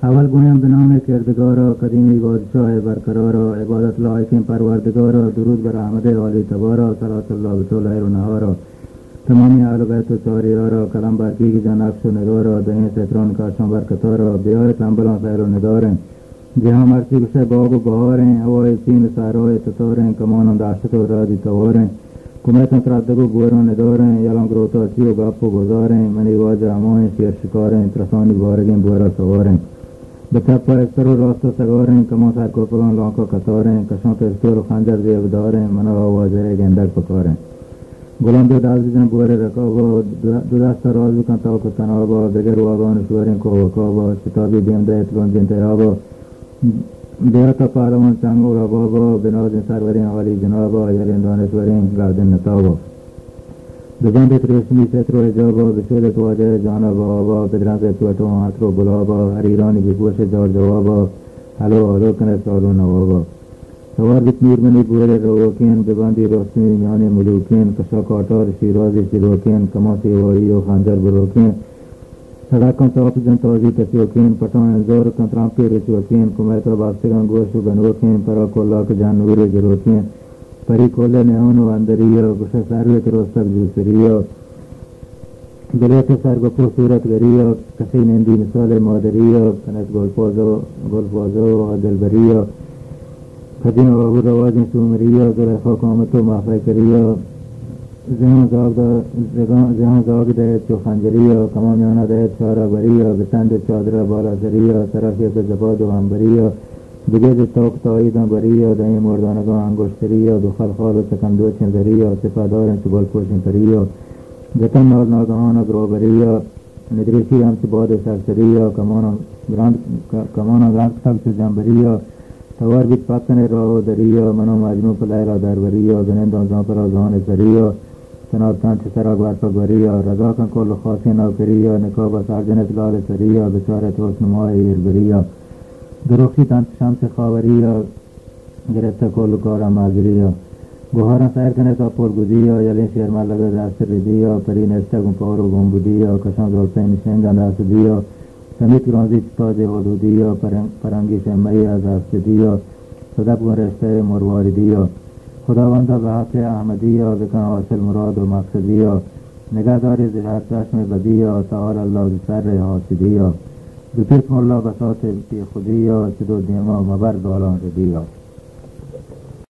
اول گویم بہ نام کردگارا، قدیمی بادشاہ برقرارا، عبادت لائقیں پروردگارا، درود بر احمد عالی تبارا، صلاة اللہ بہ تو لیل و نہارا۔ تمامی اہل بیت و چار یارا، قلم بر گیگ جن نقش و نگارا، دہیں سطران کشاں بر قطارا، بیار تمبلاں سیل و نداریں۔ جہاں مرچی گشئے باغ و بہاریں، ہوائے چین و صحرائے تتاریں، کماناں دہشت و رعدی تواریں۔ کمیتاں تردگ و گوراں نداریں، یلاں گروتاچی و گپ و گزاریں، منی واجہ ہمائیں شیر شکاریں، ترسانی بارگیں بورا سواریں۔ بہ چپ ء استر و راست ء سگاریں، کماں سرکوپگاں لانک ء قطاریں، کشاں پستول و خنجر زیب داریں، منا واجہ ء گندگ پکاریں۔ گلام دو دست بجن بور رکاب ء، دو دست ء راز بکن تاک و تناب ء، بگر واگان شوریں کوہ و کاب ء، شتابی دیم دئیت گنجیں تیاب ء، بیات ء پہلوان چنگ و رباب ء، بنازیں سروریں عالی جناب ء، یلیں دانشوریں گردن نتاب ء۔ ببندت ریشمی ستر و حجاب ء، بچودت واجہ جان ء بہ آب ء، بدرنزت وت و عطر و گلاب ء، حریرانی بپوش جار جواب ء، ہلو ہلو کنت سال و نواب ء۔ سوار بیت نور منی بور روکین، ببندی رستمی میان ملوکین، کشا کاٹار شیرازی چلوکین، کماں سیوائی و خنجر بروکین، سڑکاں تاپ جن تازی تچوکین، پٹاں انزور کن ترامپی رچوکین، کمیتا بستگاں گوش و بنوکین، پرا کلا کہ جن نور گروکین، پری کل نہان و اندری ء، گوش سروت رستگ جوسری ء، دلوت سرگپ و صورت گری ء، کسی نندی مثال مادری ء، کنت گل پوز و، گل پوز و دلبری ء، کدیں آب و رواجیں سومری ء، زلیخا کامت و ماہ پیکری ء، زہاں زاگ دا-، زگاں-، زہاں زاگ دئیت چو خنجری ء، کماں میان ء دئیت چارہ بری ء، بہ تند چادر ء بالا سری ء، سرا شیپ ء زباد و ہمبری ء، بگیج توک تائیداں بری ء، دئیں مردانگاں انگشتری ء، دو خلخال و چکندوچیں زری ء، سپہ داریں چو گل پوشیں پری ء، جتن نال ناگہان ء گروبری ء، ندریسی ہم چو باد سرسری ء، کماناں گرانت، ک-، کماناں گرانت کتگ چو جمبری ء، توار بیت پتن راہ و دری ء، من و مجنوں پہ لیلا دربری ء، بننداں زان پرا زان سری ء، چنار تن چہ سرا گور پہ گوری ء، رضا کن کل خاصیں نوکری ء، نقاب ء سر جنت لال سری ء، بچارت حسن ماہ ایربری ء، درخی تن چہ شمس خاوری ء، گرفتہ کل کارا مازری ء، گوہاراں سیر کنت ء پر گدی ء، یلیں شیر ملگ ء دست ردی ء، پری نشتگ گوں پور و گنبدی ء، کشاں زلفیں نشنگاں دست دی ء، سمیت گرانزی چہ تاج حدودی ء، پرنگ-، پرنگی شمعی ء دست دی ء، صدف گوں رشتہ مرواریدی ء، خداوند ء بہ حق احمدی ء، بکن حاصل مراد و مقصدی ء، نگہداری ز ہر چشم بدی ء، تعالی اللہ ز شر حاسدی ء، بپیچ ملا بساط بی خودی ء، چدو دیما مبر گالاں ردی ء۔